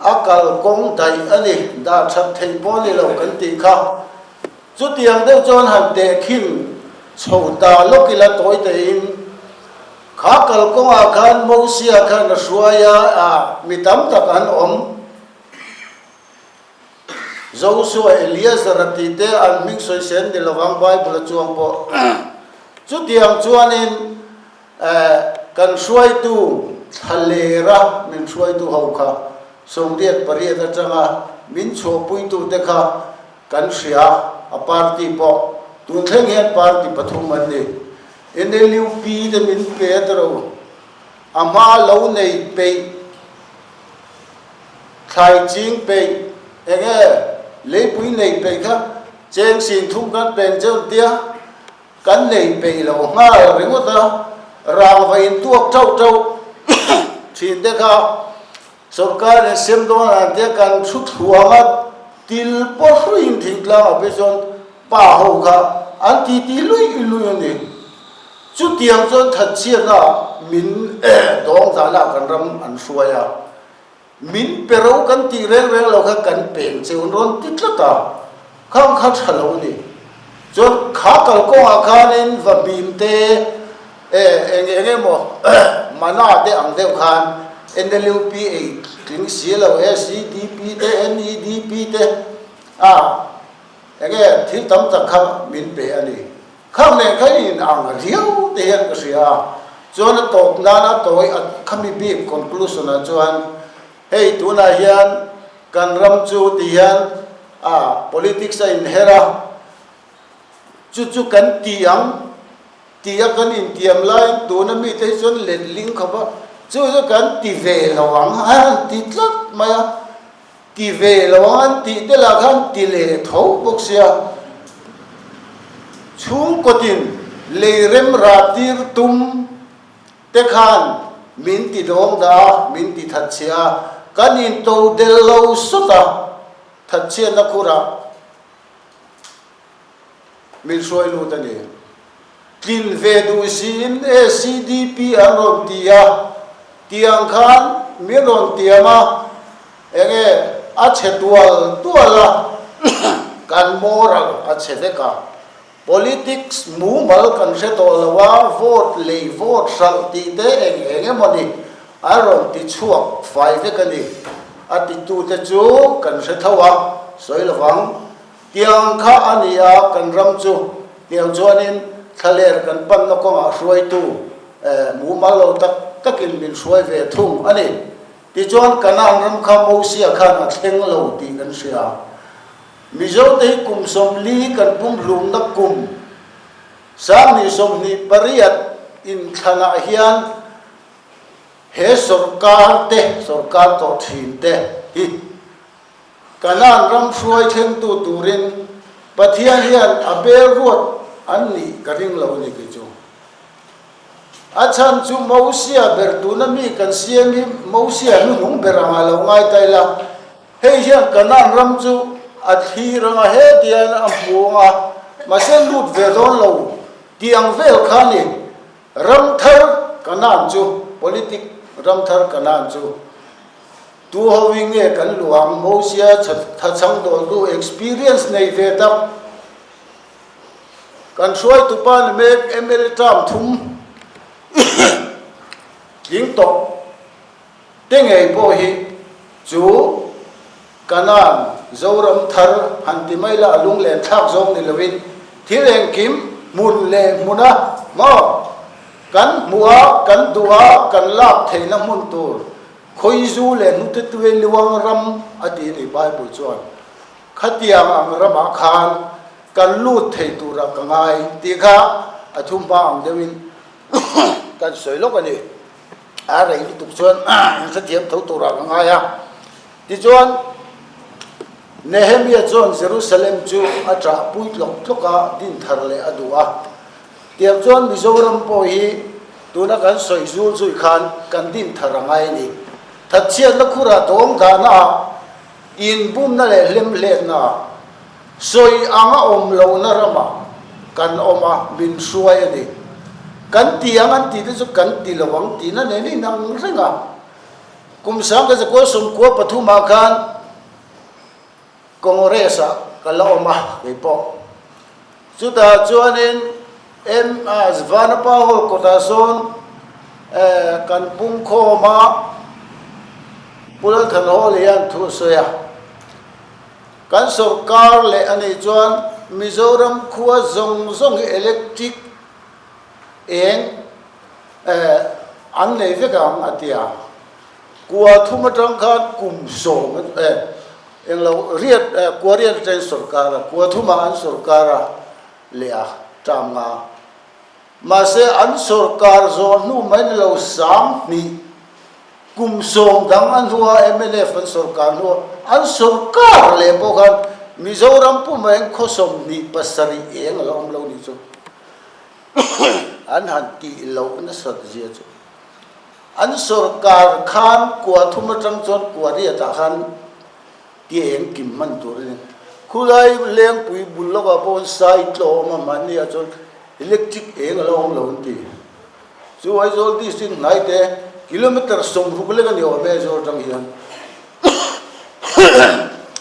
A kalkawng daih a ni, dah that theih pawh a ni lo kan tih kha. Chutiang deuh chuan han tehkhin chho ta lawk ila tawi tein, kha kalkawngah khan Mosia khan a hruai a, mi tam tak an awm. Josua, Eleazar a tih te an hming sawi sen ni lovang Bible a chuang pawh. Chutiang chuanin kan hruaitu thlalera min hruaitu ho kha 88 atanga min chhuahpuitute kha kan hria a party pawh tun thleng hian party pathum an ni. NLUP te min pe a tiro a hma lo nei peih Thlai ching peih eng nge leipui nei peih kha cheng sin thum kan peng cheu tia kan nei peih lo nghal ringawt a, rangva in tuak tauh tauh thin te kha sorkar in sem dawn an tia kan thu thluang a til pawh hruiin thingtlang ah phei chuan pa ho kha an ti ti luih luih a ni. Chutiang chuan thatchhiatna min dawng danah kan ram an hruai a. Min pe ro kan tih reng reng lo kha kan peng cheu an rawn ti tlat a, khang kha tha lo ni. Chuan kha kalkawngah khanin va bim te eng eng emaw mana te ang deuh khan NLUP ei tling si lo, SEDP te, NEDP te a eng nge thil tam tak kha min pe a ni. Khang nen kha in ang riau te hian ka hria a, chuan a tawp nan a tawi a khami bik conclusion ah chuan hei tunah hian kan ram chu ti hian a politics a inher a, chu chu kan ti ang ti a kan intiam laiin tuna mite hi chuan letling khawp a, chu chu kan ti ve lo ang a han ti tlat mai a. Ti ve lo ang an tih te lah khan ti leh tho bawk sia. Chhungkawtin lei rem rah tir tum te khan min ti dawng dah a, min ti that chhia a, kan in to del lo sawt a, that chhiatna khurah min hruai lut a ni. Tlin ve duh siin ACDP an rawn ti a, tiang khan min rawn tiam a, enge a chhe tual tual a, kan moral a chhe vek a, politics mumal kan hre tawh lo a, vote lei vote hralh tih te eng eng emaw ni an rawn ti chhuak fai vek a ni, a titute chu kan hre tho a, sawi lovang. Tiang kha a ni a, kan ram chu tiang chuanin thlaler kan panna kawngah hruaitu mumal lo tak takin min hruai ve thung a ni. Tichuan Kanaan ram kha Mosia khan a thleng lo tih kan hria. Mizote hi kum 40 kan pumhlumna kum 2028 inthlanah hian he sorkar te, sorkar tawh thin te hi Kanaan ram hruai thlengtu turin Pathian hian a bel ruat an nih ka ring lo a ni kei chu. A chhan chu Mosia ber tuna mi kan siam hi Mosia hnuhnung ber anga lo ngai ta ila, hei hian Kanaan ram chu a thlir anga hetiang a hmu anga mahse lut ve dawn lo tih ang vel kha a ni. Ram thar Kanaan chu, politic ram thar Kanaan chu. Tu ho hi nge kan luang Mosia thachhang dawltu experience nei ve tak kan hruaitu pa ni mek mla term thum tling tawh te ngei pawh hi chu Kanan Zoram thar han ti mai la a lunglen thlak zawng ni lovin thil engkim hmun leh hmuna maw kan hmuh a kan duh a kan lak theihna hmun tur Khawizu leh hnute tui luang ram a ti a ni Bible chuan. Khatiang ang ramah khan kan lut thei turah ka ngai tih kha a thu hma ang deuhin kan sawi lawk a ni. A rei lutuk chuan in hrethiam tho turah ka ngai a. Tichuan Nehemia chuan Jerusalem chu a ṭah pui tlawk tlawk a, din thar leh a duh a. Tiang chuan Mizoram pawh hi tuna kan sawi zul zui khan kan din thar a ngai a ni. Thatchhiatna khurah dawng dahna ah, inbumna leh hlemhletna ah, sawi anga awm lohna ramah kan awm a, min hruai a ni. Kan ti ang an tih te chu kan ti lo ang tihna nen a inang reng a. Kum 1993 ah khan Congress ah ka la awm a kei pawh. Chutah chuanin MS Vanapa Hall kawtah sawn kan pungkhawm a, Pu Lalthanhawla hian thu a sawi a. Kan sawrkar leh a nih chuan Mizoram khua zawng zawng hi electric eng an nei vek ang a ti a. Kua thum atang khan kum sawm englo riat kua riat atangin sawrkar a, kua thumah an sawrkar a leh a term nga. Mahse an sawrkar zawh hnu mai ni lo 2000 Kum sawm dang a hnua mnf an sawrkar hnua an sawrkar leh pawh khan Mizoram pumah hian khaw 27 eng a la awm lo nih chu an han tih loh nasat zia chu. An sawrkar khan kua thum atang chuan kua riatah khan ti eng kim hman tur a ni. Khulai lengpui bul lawkah pawh sai tlawm a mahni ah chuan electric eng a la awm lo an ti. Chu Aizawl district hnai te kilometre 60 lek a ni awm e Aizawl atang hian.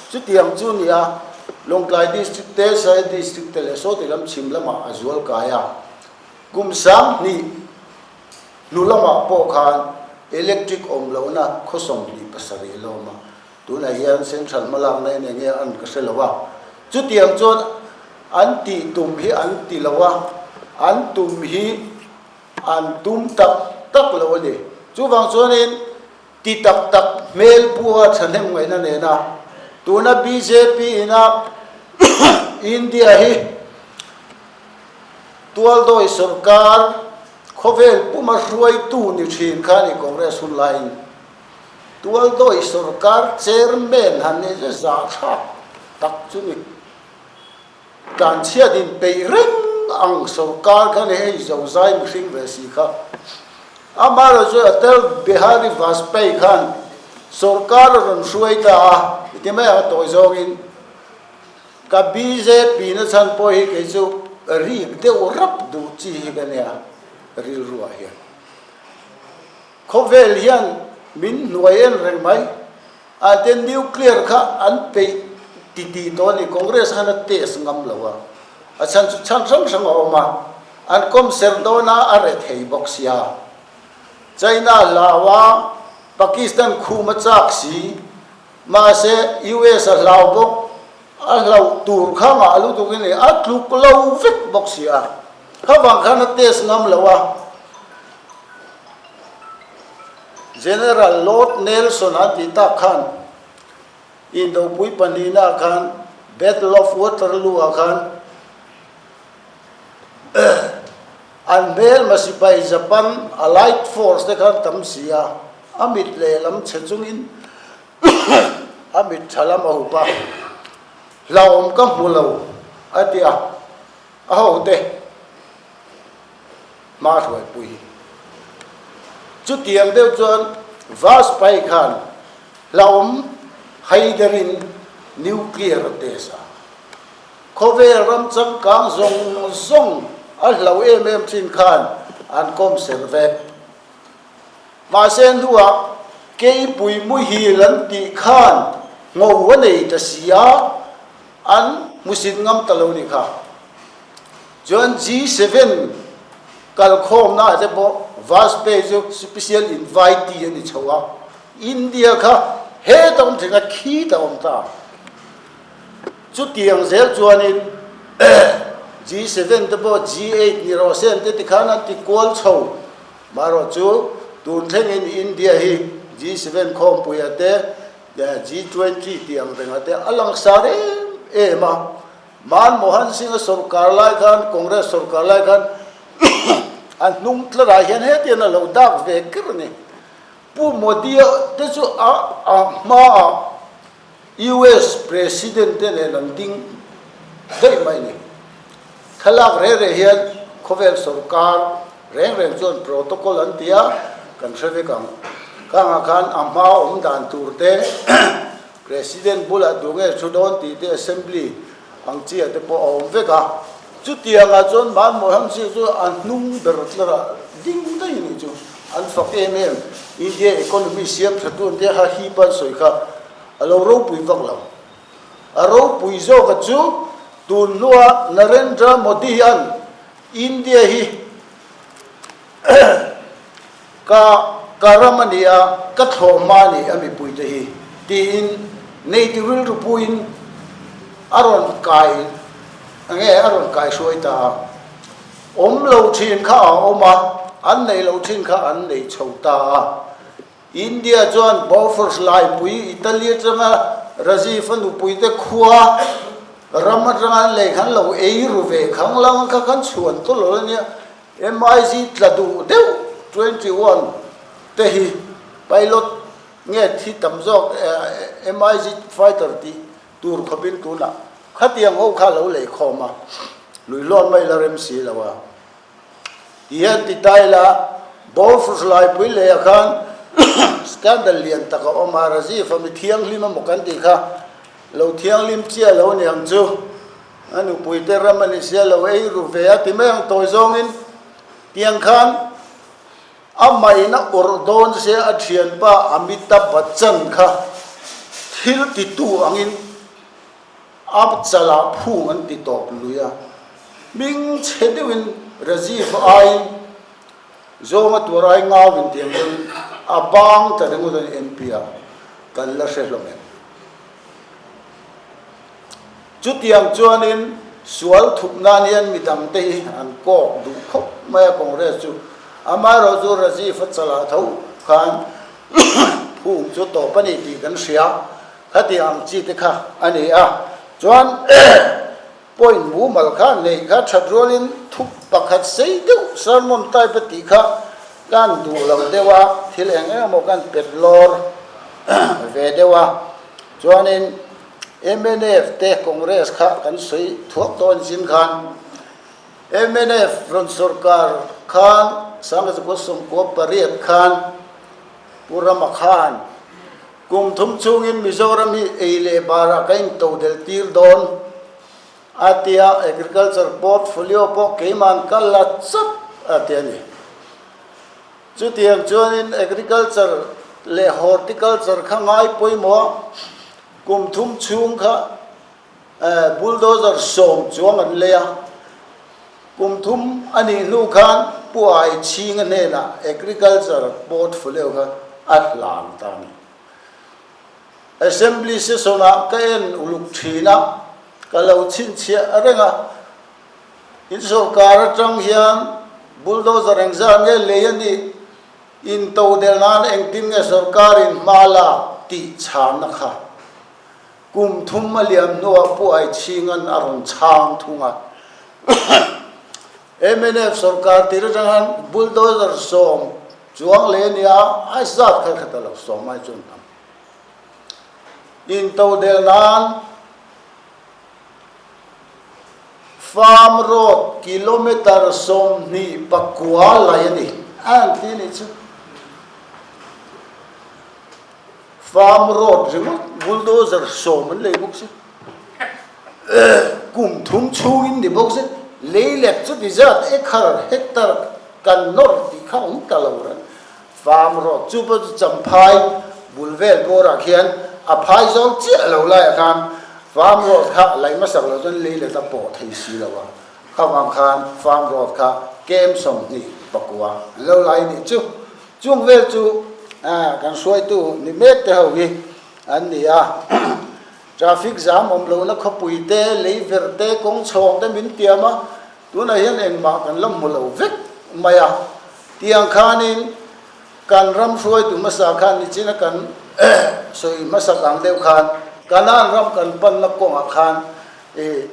Chutiang chu ni a, Lawngtlai district te, Sai district te leh sawti lam chhim lamah a zual kai a. Kum 2000 hnu lamah pawh khan electric awm lohna khaw 27 a la awm a. Tunah hian central hmalakna in enge an ka hre lo a. Chutiang chuan an tih tum hi an ti lo a, an tum hi an tum tak tak lo a ni. Chuvang chuanin ti tak tak hmel pua thahnem ngaihna nena tuna bjp ina India hi tualdawi sorkar khawvel puma hruaitu ni thin kha a ni Congress hun laiin. Tualdawi sorkar chairman han nih chu zahthlak tak chu ni. Tlanchhiat in peih reng ang sorkar kha ni hei zozai mihring ve si kha. Amaherawhchu chu Atal Bihari Vajpayee khan sorkar a rawn hruai ta a, i ti mai ang a tawi zawngin ka bjp na chhan pawh hi kei chu rik deuh rap duh chi hi ka nia rilruah hian. Khawvel hian min hnuai en reng mai. A te nuclear kha an peih ti ti tawh a ni. Congress khan a test ngam lo a. A chhan chu chhan hrang hrang a awm a. An kawm ser dawn a, a re thei bawk sia. China hlau a, Pakistan khum a chak si. Mahse US a hlau bawk. A hlauh tur kha ngah lutuk in a tluk lo vek bawk si a. Kha vang khan a test ngam lo a. General Lord Nelson a tih tak khan Indopui pahnihna khan Battle of Waterloo ah khan an hmelma sipai Japan Allied Force te khan tam si a, a mit lehlam chhe chungin a mit tha lam a hup a, hlauhawm ka hmu lo a ti a, a hote hma hruaipui hi. Chutiang deuh chuan Vajpayee khan hlauhawm haiderin nuclear a test a, khawvel ram changkang zawng zawng a hlauh em em thin khan an kawm ser vek. Mahse hnuah keipui muhil an tih khan ngho a nei ta si a, an hmusit ngam ta lo nih kha. Chuan G7 kalkhawmna ah te pawh Vajpayee chu special invitee a ni chho a, India kha heta awm thin a khita awm ta. Chutiang zel chuanin G7 te pawh G8 ni rawh se an ti tikhan an ti kual chho. Marawh chu tun thlengin India hi G7 khawmpuia te, G20 tih ang rengah te a langsar em em a. Manmohan Singh-a sorkar lai khan, Congress sorkar lai khan a hnung tlarah hian hetiang a lo dak ve ker a ni. Pu Modi-a te chu a hmaah US President te nen an ding daih mai ni. Thlalak reh reh hian khawvel sorkar reng reng chuan protocol an ti a, kan hre vek ang. Khangah khan a hma awm dan tur te, President bulah duh nge thu dawn tih te Assembly ang chiah te pawh a awm vek a. Chutiangah chuan Manmohan Singh chu a hnung ber tlarah ding daih a nih chu. an fak em em, India economy siam tha tu an tia kha hip an sawi kha a lo ropui vak lo. A ropui zawka chu tun hnua Narendra Modi an India hi Ka ka ram a ni a, ka thlawhhma a ni a mipuite hi, tiin neiti rilru puiin a rawn kai nge a rawn kai hruai ta a. Awm lo thin kha a awm a, an nei lo thin kha an nei chho ta a. India chuan Bofors laipui Italy atanga Rajiv a nupuite khua ram atanga an lei khan lo ei ru ve khanglang kha khan chhuan tawlh lo a nia. MIG tla duh deuh 21 te hi pilot nge thi tam zawk MIG fighter tih tur khawpin tunah khatiang ho kha lo lei khawm a, lui hlawn mai la rem si lo a. Ti hian ti ta ila Bofors laipui leiah khan scandal lian tak a awm a, Rajiv a mi thianghlim emaw kan tih kha lo thianghlim chiah lo niang chu. A nupuite ram a ni sia lo ei ru ve a ti mai ang tawi zawngin tiang khan a maina awrh dawn sia a thianpa Amitabh Bachchan kha thil titu angin a chalah phung an ti tawp lui a, hming chhe deuhin Rajiv aiin zawnga tuar ai ngauin tiang chuan a bang ta ringawt a ni MP ah kan la hre hlawm em. Chutiang chuanin sual thup nan hian midangte hi an kawk duh khawp mai a Congress chu. Amaherawh chu Rajiv a chalah tho khan phung chu tawp a ni tih kan hria. Khatiang ang chi te kha a ni a. Chuan point mumal kha neih kha that rualin thup pakhat sei deuh sermon type a tih kha kan duh lo deuh a, thil eng eng emaw kan pet lawr ve deuh a. Chuanin mnf te Congress kha kan sawi thuak dawn zin khan mnf rawn sorkar khan Sangha 98 khan Pu Rama khan kum thum chungin Mizoram hi ei leh barah ka intodel tir dawn a tia Agriculture portfolio pawh keiman ka la chap a ti a ni. Chutiang chuanin Agriculture leh Horticulture kha ngai pawimawh a, kum thum chhung kha bulldozer sawm chuang an lei a. Kum thum a nih hnu khan Pu Aichhinga hnenah Agriculture portfolio kha a hlan ta a ni. Assembly session-ah ka en uluk thin a, ka lo chhinchhiah reng a. In sorkar atang hian bulldozer engzah nge lei a nih? In todel nan engtin nge sorkarin hma lak tih chhanna kha kum thum a liam hnuah Pu Aichhinga'n a rawn chhang thung a. Mnf sorkar tir atang hian bulldozer sawm chuang lei a nia, a zat kha kha ta lo, sawm ai chuan tam. In todel nan. Farm Road kilometre 29 lai a ni a han ti a nih chu. Farm Road ringawt bulldozer sawm an lei bawk si. Kum thum chhungin ni bawk si. Lei let chuti zat ekhar hectare kan nawr tih kha awm ta lo reng. Farm Road chu pawh chu Champhai bul vel bawrah khian a phai zawng chiah lo laiah khan Farm Road kha laih hmasak loh chuan lei let a pawh thei si lo a, kha vang khan Farm Road kha kem 29 an lo lai nih chu. Chung vel chu kan hruaitu ni mek te ho hi an ni a, traffic jam awm lohna khawpui te, lei verh te, kawng chhawng te min tiam a, Tunah hian engmah kan la hmu lo vek mai a, tiang khanin kan ram hruaitu hmasa khan nichina kan sawi hmasak ang deuh khan Kanaan ram kan panna kawngah khan i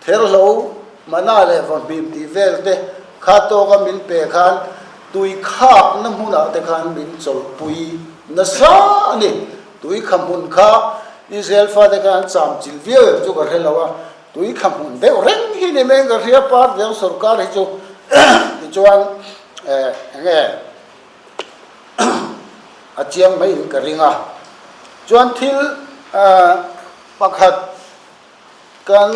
therhlo mana leh vahmim tih vel te kha tawka min pe khan tui khakna hmunah te khan min chawlhpui nasa a ni. Tui kha hmun kha Israel fate khan an cham chilh viau em chu ka hre lo a, Tui kha hmun deuh reng hi ni mai ka hria part viau sorkar hi chu tichuan eh enge a chiang mai in ka ring a chuan thil pakhat kan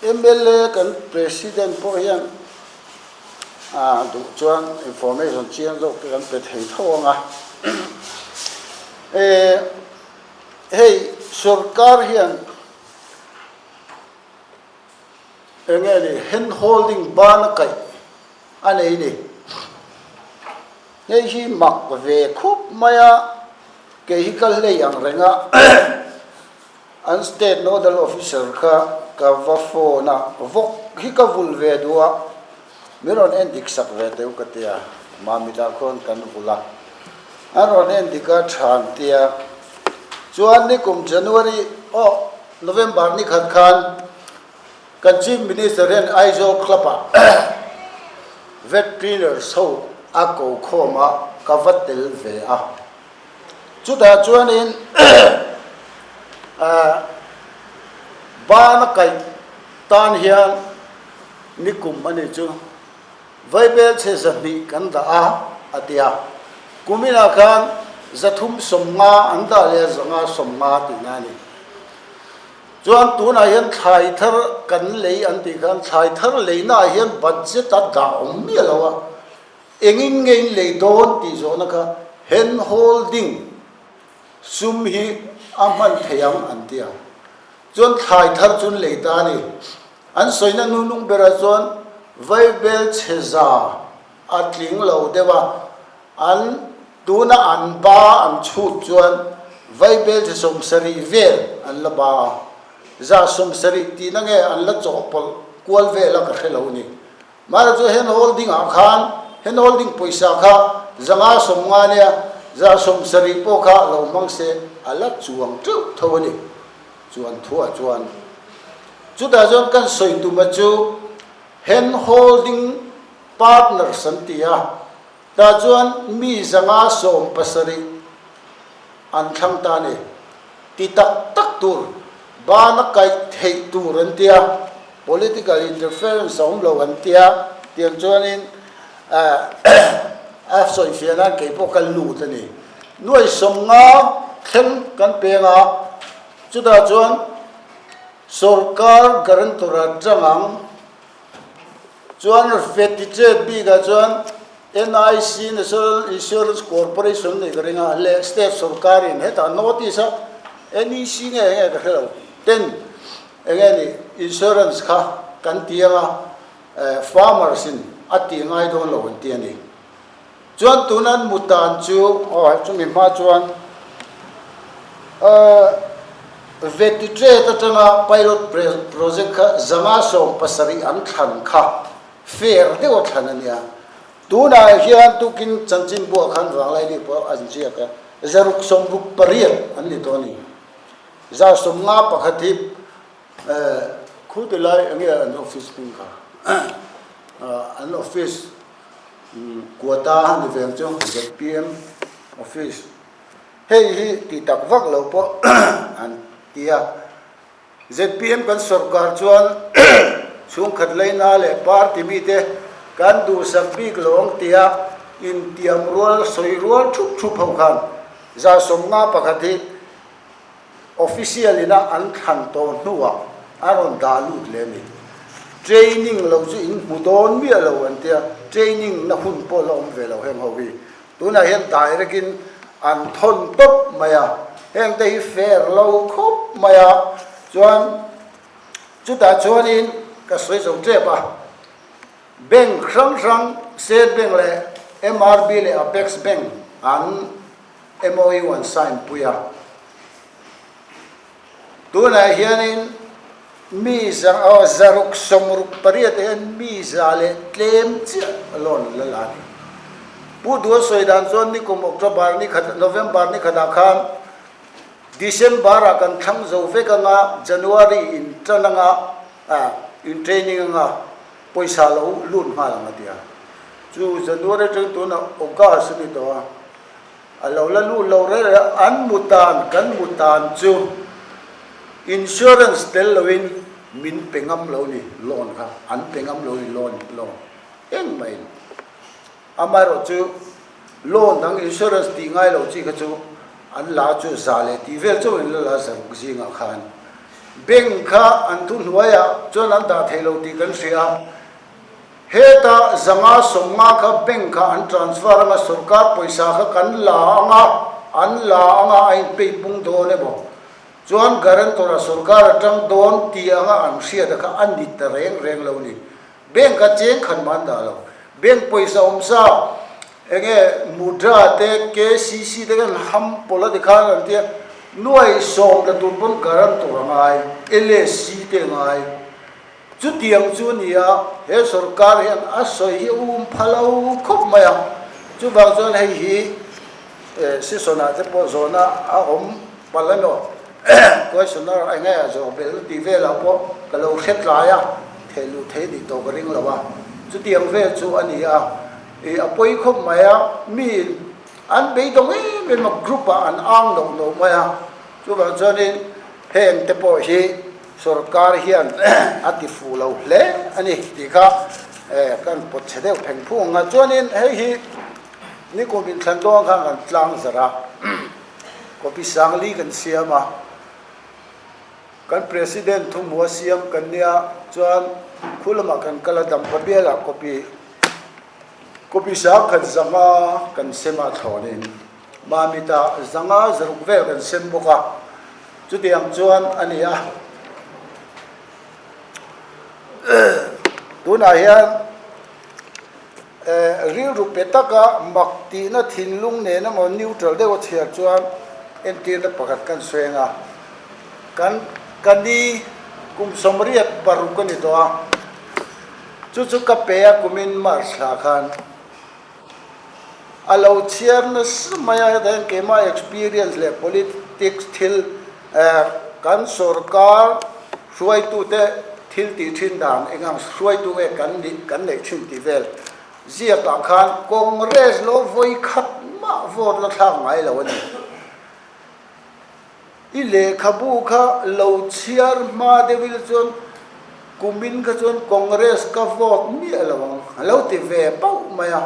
mla kan president pawh hian. Duh chuan information chiang zawk te kan pe thei tho ang a. Hei sorkar hian eng nge ni hand holding ban a kaih a nei ni. Hei hi mak ve khup mai a, kei hi ka hlei ang reng a. An state nodal officer kha ka va phone a, vawk hi ka vulh ve duh a, min rawn en dik sak ve teuh ka tia, Mamita khawn kan vulh a, an rawn en dik a than tia, chuan nikum January aw November ni khat khan kan Chief Minister hian Aizawl Club ah vet cleaners ho a ko khawm a, ka va tel ve a. Chutah chuanin bana kaih tan hian nikum a nih chu Vaibel chhe 200 kan dah a, a ti a. Kuminah khan 350 an dah leh a, 550 tihna a ni. Chuan tunah hian thlai thar kan lei an tih khan thlai thar leinaah hian budget a dah awm miah lo a. Engin nge in lei dawn tih zawhna kha hand holding sum hi a hman thei ang an ti a. Chuan thlai thar chu an lei ta a ni. An sawina nunung berah chuan vaibel chhe za a tling lo deuh a, an tuna an ba an chhut chuan vaibel chhe 70 vel an la ba a. 70 tihna nge an la chawhpawlh kual vel a ka hre lo a ni. Mahse chu hand holding ah khan hand holding pawisa kha 550 nia 70 pawh kha lo hmang se a la chuang teuh tho a ni chuan thuah chuan chutah chuan kan sawi tuma chu hand holding partners an ti a tah chuan mi 570 an thlang ta a ni. Ti tak tak tur, bana kaih theih tur an tia, political interference a awm lo an tia, tiang chuanin a sawifiah nan kei pawh ka lut a ni. Nuai 50 thleng kan peng a, chutah chuan sorkar guarantor a tang ang. Chuan Fettichet bikah chuan NIC, National Insurance Corporation nih ka ring a, leh state sorkarin hetah notice a NEC nge enge ka hre lo, ten enge ni insurance kha kan ti anga farmers in a tih ngai dawn lo an ti a ni. Chuan tuna an mu tan chu aw chumi hma chuan Vetitrade atanga pilot project kha 570 an thlan kha fair deuh a thlan a nia. Tunah hian tukin chanchinbuah khan Vanglaini pawh an ziak a, 668 an ni tawh a ni. 51 hi khuti lai enge an office hming kha an office Quota a ni ve ang chu zpm office hei hi tih tak vak lo pawh an ti a zpm kan sorkar chuan chhungkhat leina leh party mite kan duhsak bik lo ang tia intiam rual sawi rual thup thup ho khan 51 hi Official ina an thlan tawh hnuah a rawn dah lut leh a ni. Training lo chu in hmu dawn miah lo an tia, training na hun pawh la awm ve lo heng ho hi. Tunah hian direct in an thawn tawp mai a, heng te hi fair lo khawp mai a, chuan chutah chuanin ka sawi zo tep a, bank hrang hrang State Bank leh MRB leh Apex Bank an MOU an sign pui a. Tunah hianin mi za aw 668 hian mi za leh tlem chiah loan la la a ni. Pu Dua sawi dan chuan nikum October ni khat November ni khatah khan December ah kan thlang zo vek anga January in tan anga ah in training anga pawisa lo lut nghal ang a ti a. Chu January atangin tunah August a ni tawh a. A lo la lut lo reng reng a, an mu tan, kan mu tan chu insurance tel loin min pe ngam lo ni, loan kha an pe ngam lo ni loan, loan engmah in. Amaherawh chu loan dang insurance tih ngai lo chi kha chu an la chu za leh tih vel chauhin la la zaruk zingah khan bank kha an thuhnuaiah chuan an dah thei lo tih kan hria a. Heta 500 50 kha bank ah an transfer anga sorkar pawisa kha kan la anga an la anga a in pay pung dawn emaw chuan guarantor a sorkar atang dawn tih anga an hriat a kha a ni ta reng reng lo ni. Bank a cheng khan mah an dah lo. Bank pawisa awm sa enge Mudra te KCC te khan ham pawlh a ti khan an tia nuai sawm la tur pawn guarantor a ngai, LAC te a ngai. Chutiang chu a ni a, he sorkar hian a sawi hi a um pha lo khawp mai a, chuvang chuan hei hi session ah te pawh zawhna a awm palh emaw questioner eng nge a zawh belh tih velah pawh ka lo hre tlai a, theh luh theih nih tawh ka ring lo a, chutiang vel chu a ni a, ih a pawi khawp mai a, mi an beidawng em em a group ah an ang loh loh mai a, chuvang chuanin heng te pawh hi Sorkar hian a ti fuh lo hle a ni tih kha kan pawt chhe deuh pheng phung ang a. Chuanin hei hi nikum inthlan dawn khan kan tlang zarh a, copy sangli kan siam a, kan President thuhmua siam kan nia chuan khu lamah kan kal a, Dampa bialah copy copy sangkhat zanga kan sem a thlawnin Mamita zanga zaruk vel kan sem bawk a, chutiang chuan a ni a. Tunah hian rilru pe taka mak tihna thinlung nen emaw neutral deuh a chhiar chuan entirna pakhat kan sawi ang a. Kan ka ni kum 86 a ni tawh a, chu chu ka pe a kumin March thla khan. A lo chhiar nasa mai a, hetah hian keimah experience leh politics thil kan sorkar hruaitute thil tih thin dan eng ang hruaitu nge kan nih kan neih thin tih vel ziakah khan Congress lo vawi khat mah vote la thlak ngai lo a ni. I lehkhabu kha lo chhiar hma deuh ila chuan kumin kha chuan Congress ka vote miah lo ang a lo ti ve pauh mai a.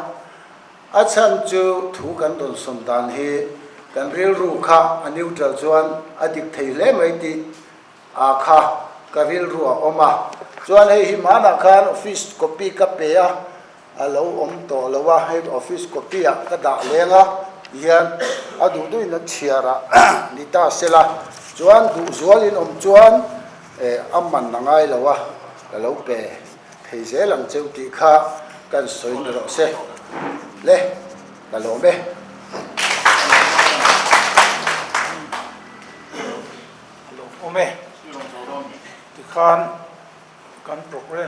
A chhan chu thu kan dawnsawn dan hi kan rilru kha a neutral chuan a dik thei hle mai tih a kha ka rilru a awm a. Chuan hei hi hmanah khan office copy ka pe a. A lo awm tawh lo a, hei office copy ah ka dah leng a hian a duh duh in a chhiar ah ni ta se la, chuan duh zual in awm chuan eh a man a ngai lo a, ka lo pe thei zel ang cheu tih kha kan sawi ni rawh se le, ka lawm e. A lawm awm e, tikhan kan programme.